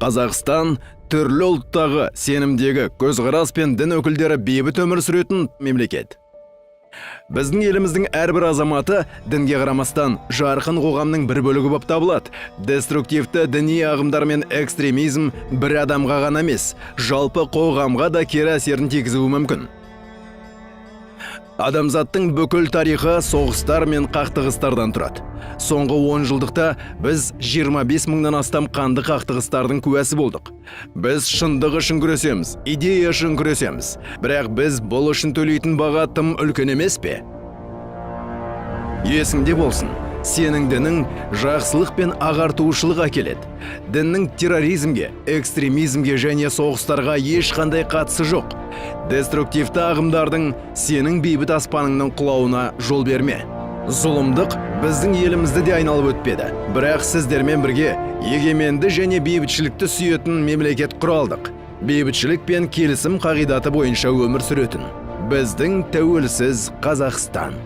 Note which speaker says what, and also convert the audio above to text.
Speaker 1: Қазақстан – түрлі ұлттағы, сенімдегі, көзқарас пен дін өкілдері бейбіт өмір сүретін мемлекет. Біздің еліміздің әрбір азаматы дінге қарамастан жарқын қоғамның бір бөлігі болып табылады. Деструктивті діни ағымдар мен экстремизм бір адамға ғана емес, жалпы қоғамға да кері әсерін тигізуі мүмкін. Адамзаттың бүкіл тарихы соғыстар мен қақтығыстардан тұрады. Соңғы 10 жылдықта біз 25 мыңнан астам қанды қақтығыстардың куәсі болдық. Біз шындық үшін күресеміз, идея үшін күресеміз. Бірақ біз бұл үшін төлейтін баға тым үлкен емес пе? Есіңде болсын, сенің дінің жақсылық пен ағартушылық әкеледі. Діннің терроризмге, экстремизмге және соғыстарға ешқандай қатысы жоқ. Деструктивті ағымдардың сенің бейбіт аспаныңның құлауына жол берме. Зұлымдық біздің елімізді де айналып өтпеді. Бірақ сіздермен бірге егеменді және бейбітшілікті сүйетін мемлекет құра алдық. Бейбітшілік пен келісім қағидаты бойынша өмір сүретін. Біздің тәуелсіз Қазақстан.